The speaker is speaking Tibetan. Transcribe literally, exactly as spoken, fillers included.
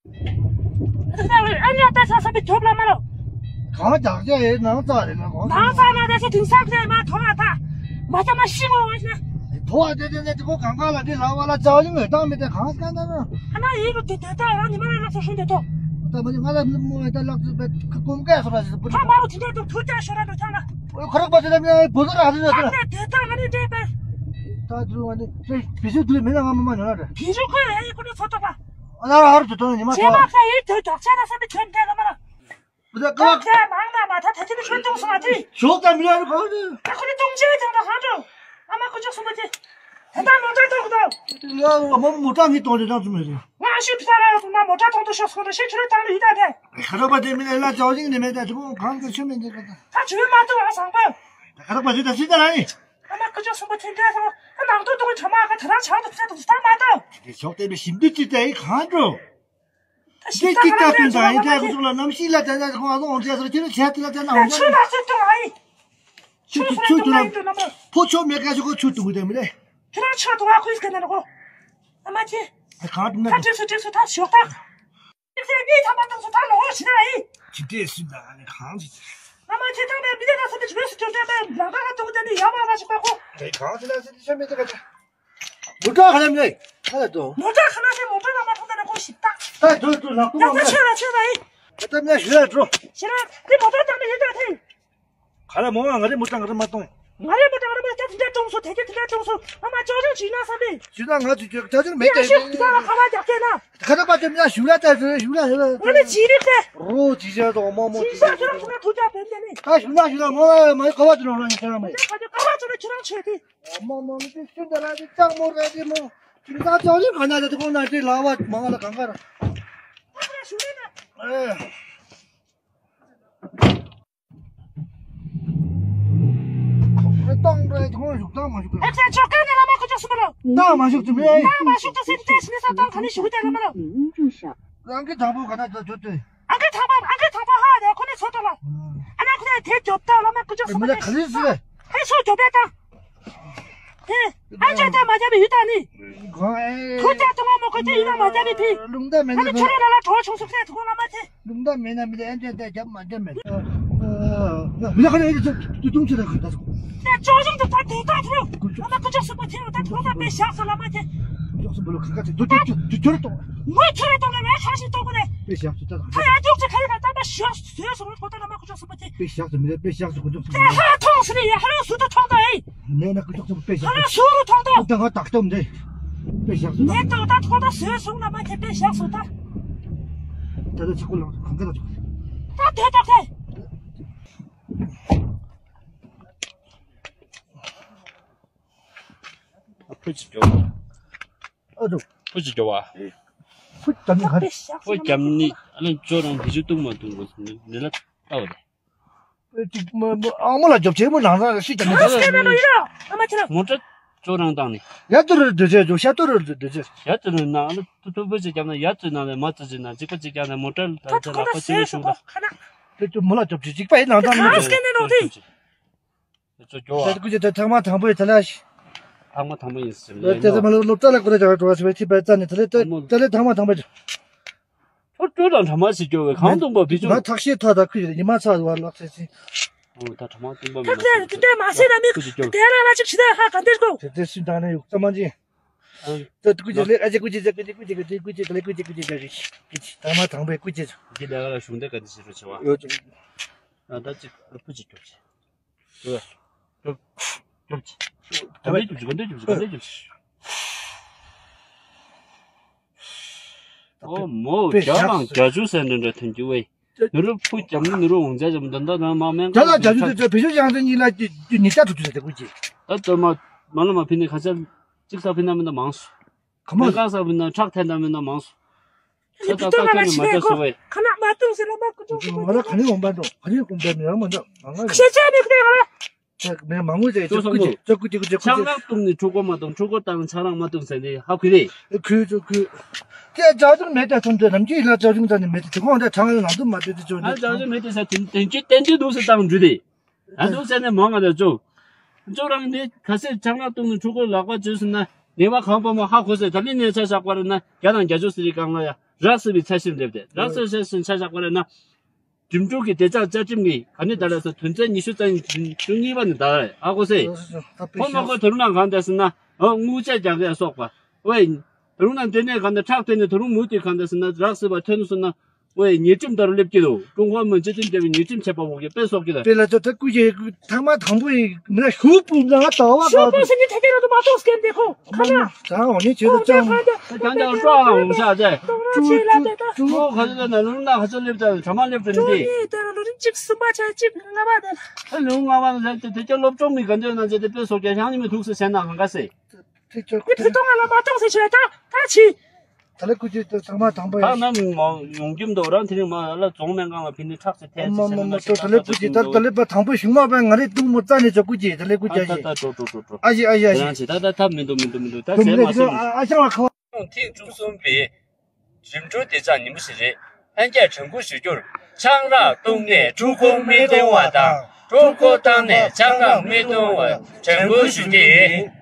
ཨ་ནི་ཨ་ད་ས་ས་པའི་ཐོབ་ལ་མ་ལོ། གང་རྒྱག་རྒྱག་ཡེ་ནང་ཙག་རེད་ན་གང་ནང་ཙག་ན་དེ་ཚོ་དེང་སང་ནས་མ་ཐོ་བ་ད་མ་ཅ་མ་ཤི་མོ་བ་ཤི་ན། ཐོ་བ་དེ་དེ་ནས་དེ་ཁོ་གང་ག་ལ་དེ་ལ་བ་ལ་ཅག་ཡིན་མེད་བཏང་མེད་དེ་གང་སྐད་ན་ན། ཨ་ན་ཡིན་རུ་དེ་དེ་ད་རང་ཉི་མ་ལ་ལག་སོ་ཤུན་དེ་ཐོ། ད་མ་ནི་ང་ལ་མི་མོ་ད་ལག་ཚོ་པའི་ཁ་ཀོམ་ཀའི་སོ་ར་ཞིག་པུ་ད་མ་རུ་དེ་འདྲ་དུ་ཐུ་ཅག་ཤོ་ར་དུ་ཐང་ལ། ཁོ་རག་པ་དེ་ལ་མི་བུ་ཟ་ར་ཧ་དེ་ན་ད་དེ་ད་ང་ནི་དེ་པ། ད་དུ་ང་ནི་བི་ཤུ་དུ་མི་ན་ང་མ་མ་ཉོ་ན་རེད། བི་ཤུ་ཁོ་ཡ་ཡི་ཁོ་ནི་ཚོ་ཐོ་པ། ཨ་ན་ཧ་རུ་དུ་ཐོ་ཉི་མ་ཐོ། ཁྱེད་མ་ཁ་ཡི་དུ་ཅག་ཆ་ན་ས་མི་ཁྱོད་འདྲ་ལ་མ་ར། བུ་ད་ཀ་བ། ཁྱེད་མང་ན་མ་ཐ་ཐ་ཅི་ནི་ཁྱོད་ཏུང་སོང་ཨ་ཐི། ཞོག་ད་མི་ཡ་རུ་ཁ་བ་དུ། ད་ཁོ་ནི་ཏུང་ཅེ་ཅང་ད་ཧ་འགྲོ། ཨ་མ་ཁུ་ཅག་སུ་མ་ཅི། ད་ད་མོ་ཏྲ་ཏོག་ཏོག་ང་མོ་མོ་ཏྲ་མི་ཏོག་ཏོག་ཏོག་མེད་རེད། ང་ཤི་ཕི་ས་ར་ཡོད་ན་མོ་ཏྲ་ཏོག་ཏོག་ཤོག་སོང་ན་ཤི་ཁྱོད་ཏང་ནི་ཡི་ད་དེ། ཁ་རོག་པ་དེ་མི་ལ་ལ་ཅའོ་ཞིང་ནི་མེད་ད་དེ་ཁོ་གང་གི་ཆུ་མེད་འདི་ག་ད། ད་ཆུ་མ་ཏོག་ཨ་སང་པ། ཁ་རོག་པ་དེ་ད་སི་ད་ར་ཡིན། ཨ་མ་ཁུ་ཅག་སུ་མ་ཅི་འདྲ་སོང་། ཨ་ནང་དུ་ཏོག་ཁྲ་མ་ག་ད་ར་ཆའོ་ཏོག་ཏོག་ད་མ་ཏོག་དེ་ཞོག་དེ་མི་ཞིམ་དུ་ཅི་ད་ཡི་གང་འགྲོ། ད་ཤི་ད་ཀི་ཀ་ཏུན་ད་ཡི་ད་ཁོ་ཚོ་ལ་ནམ་ཤི་ལ་ད་ད་ཁོ་ཨ་ལོ་འོང་ཅེས་སོ་ཁྱོད་ཆེ་ཏི་ལ་ད་ན་འོང་ད་ཆུ་ལ་ཚུད་ཏུ་ཨ་ཡི། ཆུ་ཆུ་ཆུ་ཆུ་ལ་ཕོ་ཆོ་མེ་ཀ་ཆུ་ཁོ་ཆུ་ཏུ་གུ་དེ་མི་ལེ། ཁྱོད་རང་ཆུ་ཏུ་ཨ་ཁུ་ཡི་སྐད་ན་ལ་གོ། ཨ་མ་ཁྱེད། ད་གང་ཏུ་ན་ད་ཏྲིག་སུ་ཏྲིག་སུ་ད་ཞོག་ད། ཏྲིག་སུ་གཉིས་ཐམ་པ་ཏང་སུ་ད་ལོ་ཤི་ན་ཨ་ཡི། ཅི་ཏྲེ་སུ་ད་ཨ་ནི་གང་ཅི། ཨ་མ་ཁྱེད་ད་མེ་མི་ལེ་ད་སུ་ཏྲིག་སུ་ཏྲིག་སུ་ད་མེ་ལ་ད་ད་ཏུ་ད་ནི་ཡ་མ་ལ་ཞིག་པ་གོ། ད་གང་ཅི་ལ་སུ་ཏྲིག་སུ་མེ་ད་ག་ད། མོ་ཊ་ཁ་ལམ་ནས་ཁ་ལ་འགྲོ། མོ་ཊ་ཁ་ལ་ནས་མོ་ཊ་ལ་མ་ཐོང་ད་ན་ཁོ་ཞིབ་ཏག་ད་འགྲོ་འགྲོ་ལག་ཏུ་ཡ་ད་མ་ཆོད་ལ་ཆོད་ལ་ཡིན། ད་ལྟ་ནས་ཞུ་ཡ་འགྲོ། ཤེས་ར་དེ་མོ་ཊ་བཏང་ནས་ཡོད་ད་ཐེངས། ག་ལ་མོ་ང་རེ་མོ་ཊ་ང་རེ་མ་གཏོང་། ང་རེ་མོ་ཊ་ང་རེ་མ་ད་དེ་འདྲ་གཏོང་སོ་དེ་གི་དེ་འདྲ་གཏོང་སོ་ཨ་མ་ཅོ་ཅོ་ཅི་ན་ས་མེད། ཅི་ན་ང་ཚོ་ཅོ་ཅོ་ཅོ་མེད་ཡ་ཤོག་ད་ལ་ཁ་བ་རྒྱག་གེ་ན། ཁ་ད་པ་ཅོ་མྱ་ཞུ་ལ་ད་ཞུ་ཞུ་ལ་ཞུ་ལ། ང་ནི་ཅི་རིག་ཏེ། རོ་ཅི་བྱ་དོ་མོ་མོ་ཅི་ཅི་བྱ་ཞུ་ལ་ཞུ་ལ་ཐུག་ཅག་བེམ་ཏེ་ནི། ད་ཞུ་ལ་ཞུ་ལ་མོ་མ་ཁ་བ་ཅོ་རང་རང་ཡིན་ཁྱེད་རང་མ་ཡིན། ཁ་ཅོ་ཁ་བ་ཅོ་ལ་ཁྱེད་རང་ཆོས་དེ། མོ་མོ་མི་དེ་ཤིན་ཏུ་ར་དེ་ལྕགས་མོ་ར་དེ་མོ། ཅིག་ད་ཅོག་ཅིག་ག་ན་དེ་ཁོང་ན་དེ་ལ་བ་མ་ང་ལ་གང་ག་ར། ཨེ། ཁོང་རེ་གཏོང་རེ་ཁོང་བཞུགས་དང་མ་བཞུགས་ག་ཨེ་ཅག་ཅོག་ཀ་ནས་ལ་མ་ཁོ་ཅོག་སུ་མ་ལོ། ད་མ་བཞུགས་ཚུལ་མེད། ད་མ་བཞུགས་ཚུལ་སེམས་ཏེ་ཤི་ནས་ས་དང་ག་ནས་བཞུགས་ཏེ་ལ་མ་ལོ། རང་གི་དང་པོ་ག་ན་ད་ཅོ་ཏེ། ཨང་ཀི་ཐང་པ་ཨང་ཀི་ཐང་པ་ཧ་ཡ་ཁོ་ནི་ཚོ་ཏོ་ལ། ཨ་ན་ཁོ་ནི་དེ་རྒྱོབ་ཏ་ལ་མ་ཀུ་ཅོ་སུ་མ་མི་ལ་ག་ལི་སི་ལ། ཧེ་ཚོ་རྒྱོབ་པ་ཏང་། ཧེ། ཨ་ཅག་ཏ་མ་རྒྱབ་པའི་ཡུལ་ཏང་ནི། གོ་ཨེ། ཁོ་ཏ་ཏུ་མ་མོ་ཁོ་ཏ་ཡུལ་ལ་མ་རྒྱབ་པའི་ཕི། ལུང་ཏ་མེ་ན་ཁོ། ཁྱོད་ར་ལ་ལ་གྲོ་ཆུང་སུ་ཁ་ཐུ་ཁོ་ལ་མ་ཐེ། ལུང་ཏ་མེ་ན་མི་ལ་ཨན་ཅག་ཏ་རྒྱབ་མ་རྒྱབ་མེད། མི་ལ་ཁ་ནི་ཨེ་ཏུ་ཏུ་ཏུང་ཆུ་ལ་ཁ་ཏ་སོ། ཏ་ཅོ་ཅུང་ཏུ་ཏ་ཏེ་ཏ་ཐུ། ལ་མ་ཀུ་ཅོ་སུ་མ་ཐེ་ཏ་ཐུ་ཏ་པེ་ཤག་སུ་ལ་མ་ཐེ། ཅོག་སུ་མ་ལོ་ཁ་ཁ་ཏེ་ཏུ་ཏུ་ཏུ་ཏུ་ཏུ་ཏོ། ངོ་ཁྱོད་ར་ཏོ་ལ་ང་ཤ་ཤི་ཏོ་གོ་ནེ། པེ་ཤག་སུ་ཏ་ཏ། ཁ་ཡ་ཅོག་ཅི་ཁ་ཡ་ཏ་ཏ་པ་ཤག་སུ་སུ་མ་ཐོ་ཏ་ལ་མ་ཀུ་ཅོ་སུ་མ་ཐེ། པེ་ཞག་ཏུ་མི་རེད། པེ་ཞག་ཏུ་ཀུ་ཅོག་ཏུ་དེ་ཧ་ཐོང་སི་ནི་ཡ་ཧ་ལོ་སུ་ཏུ་ཐོང་ཏོ་ཨེ། ནས་ན་ཀུ་ཅོག་ཏུ་པེ་ཞག་ཧ་ལོ་སུ་རུ་ཐོང་ཏོ། ད་ང་ཏག་ཏོ་མི་རེད། པེ་ཞག་ཏུ་ནས་ཏོ་ད་ཐོང་ཏོ་སུ་སུ་ན་མ་ཁྱེད་པེ་ཞག་སུ་ད། ད་ད་ཆ་ཀུ་ལ་གང་ག་ད་ཐོང་། ད་དེ་ད་དེ། ཨ་ཕུ་ཅི་ཀྱོ། ཨ་ཏོ། ཕུ་ཅི་ཀྱོ་བ། ཕུ་ཅི་ཀྱོ་བ། ཕུ་ཀྱམ་ནི་ཨ་ལན་ཅོ་རང་གི་ཅུ་ཏུང་མ་ཏུང་གོ་ནི་ལ་ལྟ་བ་རེད། ཅིག་མ་མ་ཨ་མ་ལ་རྒྱབ་ཆེན་མོ་ནང་ས་ཤི་ཀྱང་མི་ཨ་སྐད་ན་ལོ་ཡིན་ར། ཨ་མ་ཁྱེད་རང་། མོ་ཊ་ཅོ་རང་བཏང་ནི། ཡ་ཏུ་རུ་འདི་ཅེ་ཅོ་ཤ་ཏུ་རུ་འདི་ཅེ། ཡ་ཏུ་རུ་ན་ཨ་ལ་ཏུ་ཏུ་བུ་ཅེ་རྒྱབ་ན་ཡ་ཏུ་ན་ལེ་མ་ཏུ་ཅེ་ན་ཅིག་པ་ཅིག་རྒྱབ་ན་མོ་ཊ་ལ་ད་ལག་པ་ཅེ་ལ་ཤུག་ལ། དེ་ཏུ་མོ་ལ་རྒྱབ་ཆེ་ཅིག་པ་ཡིན་ནང་ད་མི་ཨ་སྐད་ན་ལོ་དེ། ཅོ་ཅོ་བ། དེ་ཀུ་ཅེ་དེ་ཐག་མ་དང་པོ་ཡི་ད་ལ་ཤི། ཐག་མ་དང་པོ་ཡིན་ཟེར་ལེ་དེ་ད་མ་ལོ་ལོ་ཙ་ལ་ཀུ་ར་ཇ་ཀ་ཀྲོ་བ་སི་བའི་ཐི་པའི་ཙ་ནི་ད་ལེ་ད་ལེ་ཐག་མ་དང་པོ་ཡི། ཁོ་སྤྲོ་དང་གྲ་མ་ཞིག་སྐྱོ་བས་གང་སྟོང་པ་བི་ཅུ། ང་ཐག་ཤེས་ཐག་ད་ཁུ་ཡིན་ཉི་མ་ཚ་བར་ལག་ཚེ་ཚེ། ཨོ་ད་གྲ་མ་སྟོང་པ་མི་ཐག་ཚེ་དེ་འདྲ་མ་ཟེར་ན་མི་ཁུ་ཞིག་སྐྱོ། དེ་ལ་ལ་ཅིག་ཞི་ད་ཧ་ག་འདིར་གོ། དེ་དེ་སུ་དང་ནས་ཡོད་ཙམ་མ་ཅི། ད་ཀུ་ཅི་ལེ་ཨ་ཅེ་ཀུ་ཅི་ཟེར་ཀུ་ཅི་ཀུ་ཅི་ཀུ་ཅི་ཀུ་ཅི་ད་ལེ་ཀུ་ཅི་ཀུ་ཅི་ད་རེ་ཀུ་ཅི་ད་མ་དང་པའི་ཀུ་ཅི་ཟེར། ཀུ་ཅི་ལ་ལ་གཞུང་དེ་ག་འདི་ཞིག་རོ་ཆེ་བ། ཡོད་ཙམ། ཨ་ད་ཅིག་ཨ་ཀུ་ཅི་སྐྱོ་ཆེ། ཅོ་ཅོ་ཅོ་ཅིག་ག་འདྲ་རྒྱུག་ཅིག་ག་འདྲ་རྒྱུག་ཅིག་ག་འདྲ་རྒྱུག་ཅིག་ཨོ་མོ་དཔེ་བརྒྱ་དང་བཞག་བརྒྱད་ཅུ་ཟེར་འདྲ་འདྲ་ཐོན་རྒྱུ་བས། ནི་རུ་ཕུ་བརྒྱབ་ནི་ནི་རུ་འོང་ཚད་ཅམ་འདི་འདྲ་འདྲ་མ་མེན་བརྒྱ་དང་བརྒྱད་ཅུ་དེ་ཚོ་བེད་སྤྱོད་བྱང་ཚད་གཉིས་ལ་ཉིས་བརྒྱ་དྲུག་ཅུ་ཟེར་ཏེ་ཀུ་ཅི། ད་ལྟ་མ་མ་ལ་མ་ཕི་ནི་ཁ་ཆ་གཅིག་ས་ཕི་ན་མི་འདྲ་མང་སོ། ག་མ་མེ་ཀང་ས་ཕི་ན་ཁྲག་ཐན་ད་མི་འདྲ་མང་སོ། ད་ད་ད་ཁྱོད་ནི་མ་ད་སོ་བས། ཁ་ན་མ་ཏུང་ཟེར་ལ་མ་ཀུ་ཅུང་ཟེར་ང་ལ་ག་ནས་འོང་པ་འགྲོ་ག་ནས་འོང་པའི་མི་རང་མ་འདྲ་ང་ལ། ཁྱེད་ཆ་མི་ཁུ་རེ་ང་ལ། ད་མེ་མང་པོ་ཟེར་ཅོ་ཀུ་ཅི་ཅོ་ཀུ་ཅི་ཀུ་ཅི་ཆང་ཀུ་ཅི། རག་བཏུང་ནི་ཕྲུ་གུ་མ་བཏུང་ཕྲུ་གུ་བཏང་ཆང་རག་མ་བཏུང་ཟེར་ནི་ཧ་གི་རེད། ཁུ་ཅོ་ཁུ། དེ་ཅག་ཅུང་མེད་དེ་ཐོན་དུས་ནམ་རྒྱུན་ཡིན་ན་ཅག་ཅུང་ཙམ་ནི་མེད་དེ་དེ་ཁོང་དེ་གྲང་ལ་ནང་དུ་མ་བཏུད་དེ་ཅོ་ནི། ཨ་ཅག་ཅུང་མེད་དེ་ས་དེ་དེ་ཅི་བསྟན་དུས་འདུག་སེ་བཏང་འགྲུལ་དེ། ཨ་འདུག་ཟེར་ནས་མང་ང་ལ་ཅོ། ཅོ་རང་ནི་ག་སེ་ཆང་རག་བཏུང་ནི་ཕྲུ་གུ་ལག་པ་བཅོས་སོང་ན་ནེ་བ་གང་པོ་མོ་ཧ་གོ་སེ་ད་ལི་ནེ་ཆ་བཞག་པ་རེད་ན་བརྒྱ་དང་བརྒྱད་ཅུ་ཟེར་རི་གང་ལ་ཡ། རག་སྲིད་པའི་ཚད་གཞིར་སླེབས་ཏེ། རག་སྲིད་པའི་ཚད་གཞིར་ཆ་བཞག་པ་རེད་ན། འགྲིམ་འགྲུལ་གྱི་བདེ་འཇགས་བཅའ་ཁྲིམས་ཀྱི་ག་ནས་ད་ལ་སོ་དོན་ཚན་ཉི་ཤུ་རྩ་གཉིས་བཅུ་གཉིས་པ་ནས་ད་རེད། ཧ་གོ་སེ། ཁོ་མ་གོ་དེ་རུ་ན་གང་འདྲ་ཟེར་ན། ཨོ་དངུལ་ཆད་རྒྱག་ཡ་སོགས་པ། ཝེ། དེ་རུ་ན་འདི་ནས་གང་འདྲ་ཁྲག་དེ་ནས་དེ་རུ་མུ་དེ་གང་འདྲ་ཟེར་ན་རག་སྲིད་པ་ཐོན་སོང་ན། ཝེ་ཉེས་ཁྲིམས་ལྟར་སླེབས་ཀྱི་འདུག་ཀྲུང་ཧྭ་མི་སྤྱི་མཐུན་རྒྱལ་བའི་ཉེས་ཁྲིམས་ཆད་པ་འོག་གི་དཔེ་སོགས་ཀྱི་ལ། དཔེ་ལ་ཚོ་ད་སྐུ་ཞེ་ཐ་མ་དང་པོ་ཡིན་ན་ཤུག་པུ་ན་ལྟ་བ་ཤུག་པུ་ཟེར་ནི་ད་དེ་ར་དུ་མ་གཏོགས་སྐད་འདི་ཁོ་ཁ་ན། ད་འོ་ནི་ཁྱོད་ཚོ་ཅང་། ད་ཀྱང་ཀྱང་སྤྲོ་བ་འོང་ཤག་ཚེ། ཀྲུང་ཀྲུང་ཀྲུང་ཀྲུང་གོ་ག་ཚོད་ན་ལུང་ན་ག་ཚོད་སླེབས་ད་གྲ་མ་སླེབས་ད་འདི། ཀྲུང་ཡིན་ད་ར་ལུ་རིན་གཅིག་གསུམ་པ་ཆ་གཅིག་ལྔ་པ་དེ། ད་ལུང་ལྔ་པ་ན་ཟེར་ཏེ་དེ་ཀྱང་སློབ་སྦྱོང་མི་ག་འདོད་ན་ཟེར་ཏེ་དཔེ་སོགས་ཀྱང་ཤང་ནི་མི་ཐུག་སེ་ཟེར་ན་གང་ག་སེ། ཁྱེད་ཚོ་ཁུ་ཐུག་གཏོང་ང་ལ་མ་གཏོང་ཟེར་ཆོད་ད་ད་ཕྱི། ད་ལེ་ཀུ་ཅི་ཚང་མ་དང་པོ་ད་ཡིན། ནམ་ཡོང་རྒྱུ་མདོག་རང་དེ་རིང་མ་ལ་རྫོང་སྨན་ཁང་ལ་ཕི་ནི་ཁྲག་ཚེ་ཐལ་ཚེ་མ་མ་མ་ཏོ་ད་ལེ་ཀུ་ཅི་ད་ད་ལེ་པ་དང་པོ་ཞུང་མ་པ་ང་རེ་ཏུང་མོ་རྩ་ནས་ཅོ་ཀུ་ཅི་ད་ལེ་ཀུ་ཅི་ཨ་ཞི་ད་ད་ཏོ་ཏོ་ཏོ་ཏོ་ཨ་ཞི་ཨ་ཞི་ཨ་ཞི། ད་ད་ད་མི་འདུག་མི་འདུག་མི་འདུག་ད་ཟེར་མ་ཟེར་མི་འདུག་ཨ་ཞང་ལ་ཁ་བ། ཐེངས་བཅུ་གསུམ་པའི་འགྲིམ་འགྲུལ་བདེ་འཇགས་ཉིན་མོ་ཞིག་རེད། ལྷན་རྒྱས་དྲན་སྐུལ་ཞུ་རྒྱུར། ཆང་རག་བཏུང་ནས་འཁྲུལ་འཁོར་མི་གཏོང་བ་དང་། འཁྲུལ་འཁོར་བཏང་ནས་ཆང་རག་མི་གཏོང་བར་དྲན་སྐུལ་ཞུ་གི་ཡིན།